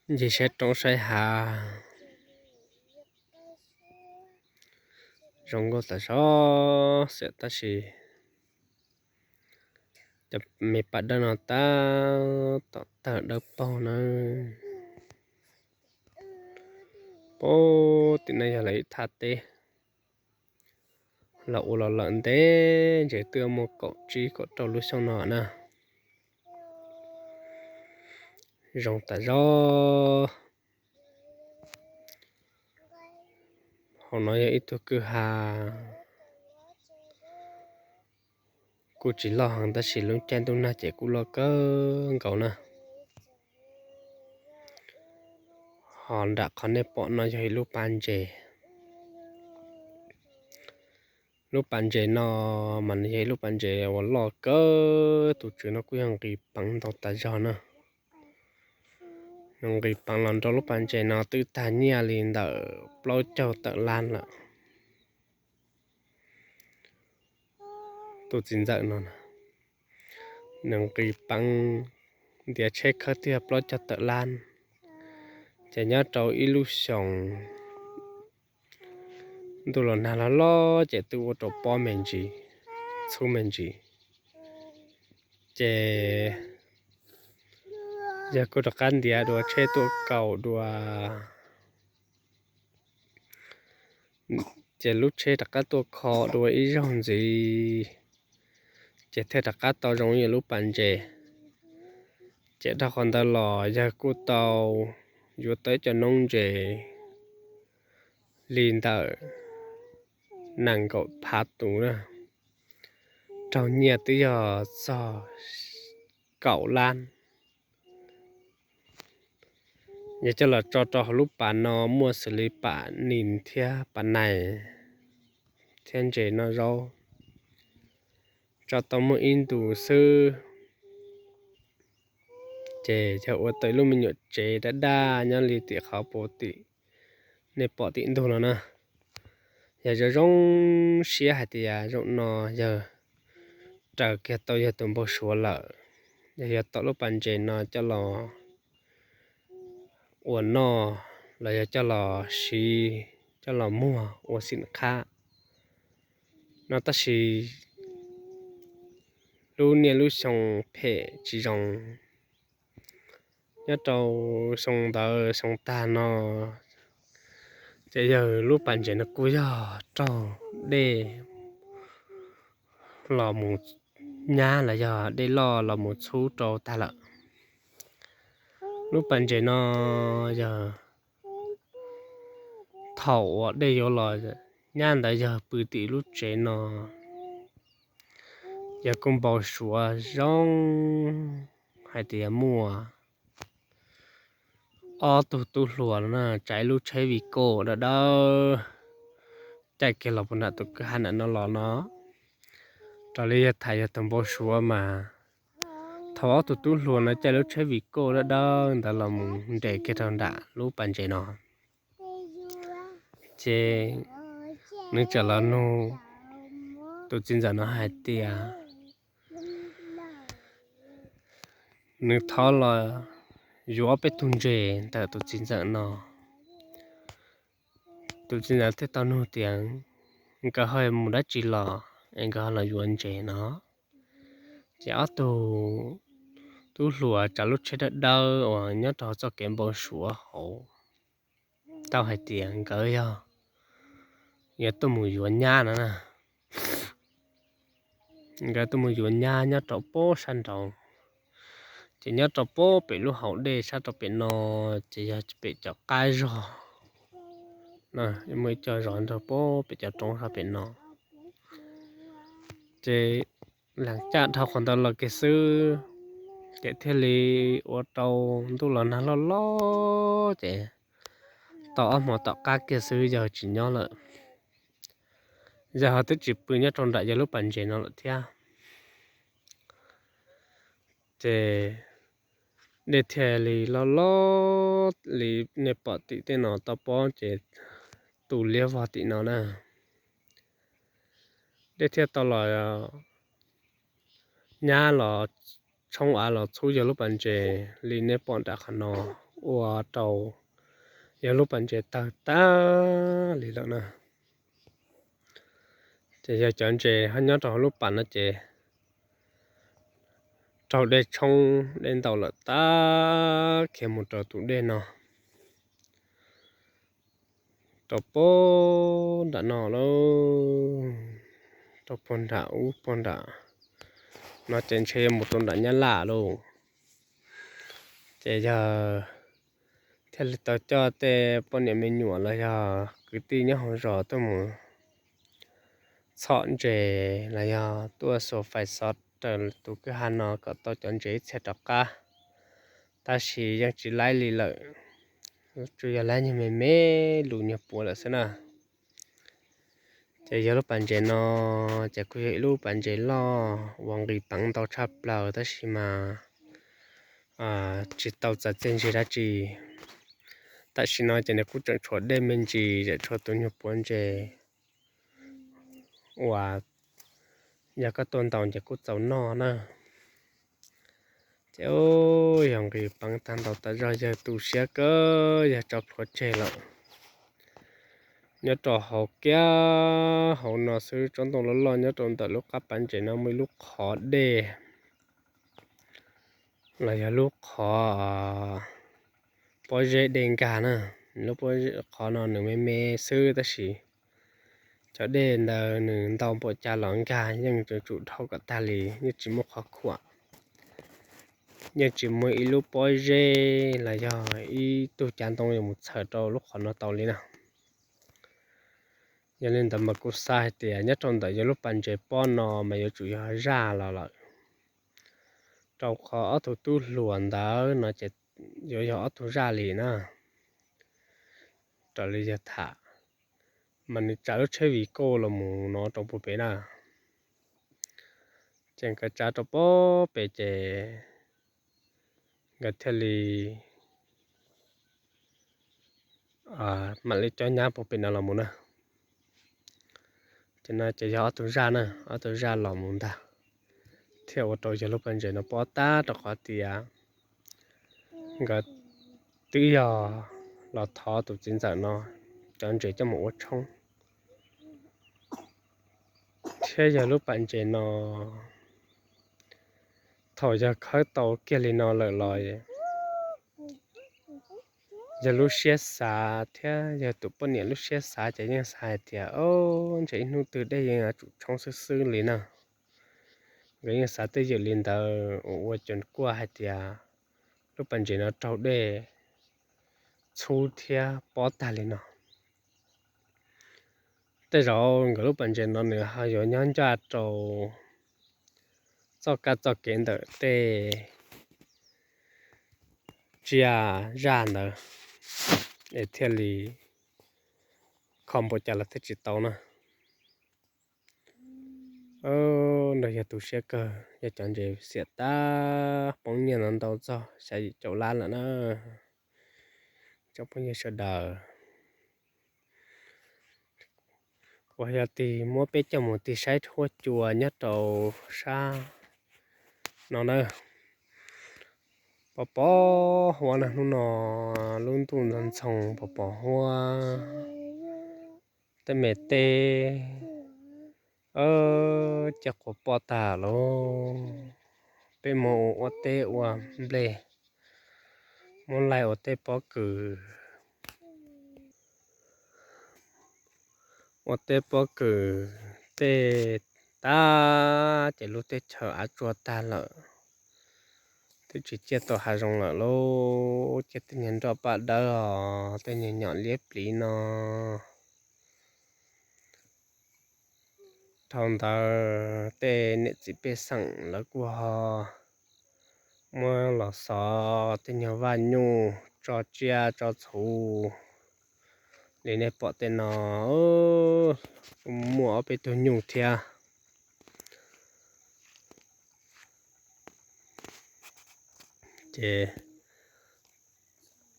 Ncig saib roob saib hav zoo nkauj tas zog xwb tab sis cov me pas dawb no tab tom tawg dawb paug na. Pab tim no yog lawv ib thaj teb los ua los lawm ntev, ntshe twb muaj kaum tsib kaum rau lub xyoo no na. Zoo tas zog. Hauv no yog ib tug kwj ha kuj tsis loj heev tab sis lub caij ntuj nag ces kuj loj kawg nkaus na. Ho nram qhov nej pom no yog ib lub pas ntses. Lub pas ntses no mas nws yog ib lub pas ntses uas loj kawg, tus tswv no kuj yog nqis peev ntau tas zog na. Nws nqis peev los nrau lub pas ntses no twb tag nyiaj li ntawm plaub caug tawm lab lawm. Tus txiv ntxawm no nws nqis peev ntiav tsheb khawb twb yog plaub caug tawm lab, ces nyob rau ib lub xyoos ntuj los nag loj loj ces twb ua rau pob me ntsis, txhub me ntsis. Ces yawg kuj rov qab ntiav dua tsheb tuaj kaum dua, ces lub tsheb rov qab tuaj kho dua ib zaug ntxiv, ces thiaj rov qab tau zoo ib yam lub pas ntses. Ces dhau qhov ntawd los yawg kuj tau yuav tau ib co noob ntses li ntawm nees nkaum phav tus na, raug nyiaj twb yog txog kaum lab. Yog coj los tso rau hauv lub pas no muaj xws li pam nis thiab pam nais thiab ntses noj zaub, tso tau muaj ib ntus xwb. Ces yog ua tau ib lub me nyuam tsev dab dab nyob li tim qhov puv tim nej pom tim ntug no na. Yog zoo zoo siab hais tias zaum no yawg raws kiag tau yawg tus npau suav lawm, yog yog tau lub pas ntses no coj los ua noj los yog coj los siv, coj los muag ua xim qhab no tab sis lub niaj lub xyoo phem tsis zoo. Nyob rau xyoo ntawd xyoo tag no ces yawg lub pas ntses no kuj yog raug dej los mus nyab los yog dej loj los mus txhub rau tag lawm. Lub pas ntses no yog thaum uas dej yuav los nyab ntawd yawg pw tim lub tsev no, yawg kuj npau suav zoo hais tias muaj ob tug tub hluas no na, tsav ib lub tsheb Vigo dawb dawb caij kiag los puag nram tus kwj ha nram no los no. Raws li yawg tham yawg tus npau suav mas thaum ob tug tub hluas no caij lub tsheb Vigo dawb dawb ntawd los mus nres kiag rau nram lub pas ntses no, ces nws txawm los nug tus txiv ntxawm no hais tias nws thov los yuav ob peb tug ntses ntawm tus txiv ntxawm no. Tus txiv ntxawm thiaj tau nug tias nkawd ho mus dab tsi los es nkawd ho los yuav ntses no. Ces ob tug tub hluas tsav lub tsheb dawb dawb uas nyob rau txoj kev npau suav hauv tau hais tias nkawd yog yuav tuaj mus yuav nyab no na. Nkawd tuaj mus yuav nyab nyob rau pob sab nraud, ces nyob rau pob pem lub hauv dej sab rau pem no, ces yog pem cov qab zog, muaj ib co zos nrog pob pem cov roob sab pem no. Ces lam caj dhau qhov ntawd los kiag xwb, ces thiaj li ua rau ntuj los nag loj loj ces tau ob hmo tom qab kiag xwb yawg tsis nyob lawm. Yawg ho twb tsis pw nyob rau nram yawg lub pas ntses no lawm thiab. Ces dej thiaj li loj loj li nej pom tim tej no tau pob ces tu liab vog tim no na. Dej thiaj tau los nyab los tshoob av los txhub yawg lub pas ntses li nej pom nram qhov no. ua rau yawg lub pas ntses tawg tag li lawm na. Ces yog cov ntses ho nyob rau hauv lub pas no ces raug dej tshoob dej ntaus lawm tag khiav mus rau tus dej no, rau puag nram no lauj, rau puag nram ub puag nram no ces ntshe yuav mus rau nram Nyab Laj lauj. Ces yog thiaj li tau coj tej poj niam me nyuam los yog kwv tij nyob hauv zos tuaj mus txhom ntses los yog tuaj xuas fais xov raws tus kwj ha no kom tau cov ntses ib txhia rov qab, tab sis yeej tsis laib li lawm, tsuas yog laib nyuag me me lus nyuag puav lawm xwb na. Ces yog lub pas ntses no ces kuj yog ib lub pas ntses loj uas nqis peev ntau tshaj plaws tab sis mas tsis tau txaus txiaj ntsig dab tsi. Tam sim no ces nws kuj tseem tshuav dej me ntsis, tseem tshuav tus nyuag puav ntses uas yog koj tuaj ntaus ces kuj txaus noj na. Ces yog nqis peev tag ntaus tas zog yawg tu siab kawg, yawg tso plhuav tseg lawm. Nyob rau hauv kiag hauv no xwb, tsob ntoo loj loj nyob rau ntawm lub qab pas ntses no muaj ib lub qhov dej los yog lub qhov pob zeb dej nkag na. Lub pob qhov no nws me me xwb tab sis cov dej ntawd nws ntau npaum cas los nkag yeej yuav tsum dhau kom tag li, yeej tsis muaj qhov khuam, yeej tsis muaj ib lub pob zeb los yog ib tug cav ntoo yuav mus txhaws rau lub qhov no tau li na. Yog li ntawd mas kuv xav hais tias nyob rau ntawm yawg lub pas ntses pob no mas yuav tsum yog zaj los lawm, rau qhov ob tug tub hluas ntawd no ces yuav yog ob tug zaj li na. Raws li yawg tham mas nws tsav lub tsheb vim kauj los mus no rau puag pem na. Ces nkawd tsav rau puag pem ces nkawd thiaj li mam li cob nyab puag pem no los mus na. Ces no ces yog ob tug zaj na, ob tug zaj los mus ntag, thiaj ua rau yawg lub pas ntses no pob tag rau qhov tias nkawd twb yog los thov tus txiv ntxawm no cov ntses coj mus ua tshoob, thiab yawg lub pas ntses no thaum yawg khawb tau kiag li no lawm los yawg lub siab xav thiab yawg tus poj niam lub siab xav ces yeej xav hais tias, o, ntshe ib hnub twg dej yeej yuav tsum tshoob xwb xwb li na. Nkawd yeej xav twj ywm li ntawd uas ua cuag kuaj hais tias lub pas ntses no raug dej txhub thiab pob tag li no. Tej zaum nkawd lub pas ntses no nws ho yuav nyob ncaj rau txoj kab txoj kev ntawm tej tsiaj zaj ntawd es thiaj li kho npaum cas los thiaj tsis tau na. Nrog yawg tu siab kawg, yog cov ntses xiam tag poob nyiaj no ntau txog xya yim caum lab lawm na. Tsoom phooj ywg sawv daws, kuv yog tig muab peb coj mus tig saib huab cua nyob rau sab no na. Pos pos huab na, hnub no lub ntuj ntxhoo ntxhoo pos pos huab, tej me teb ciaj quav poj tag lauj. Peb muab ua teb ua nplej, muab laij ua teb pob kws, ua teb pob kws tej tag ces lub teb chaws av tsuag tag lawm. Twb tsis ciaj tau hav zoov lawm lauj, ciaj tej nyuag nroj paj dawb os, tej nyuag nyom liab pliv no. Dhau ntawd tej niam txiv pej xeem lawv kuj ho muab los xov tej nyuag vaj nyuj tso tsiaj tso txhu li nej pom tej no, kuj muaj ob peb tug nyuj thiab. Ces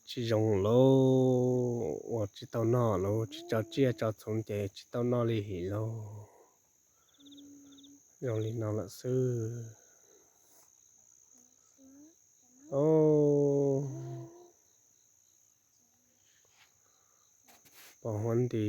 tsis zoo lauj, ua tsis tau noj lauj, tsis tso tsiaj tso txhu ces tsis tau noj li lauj. Zoo li no lawm xwb. pos huab nti,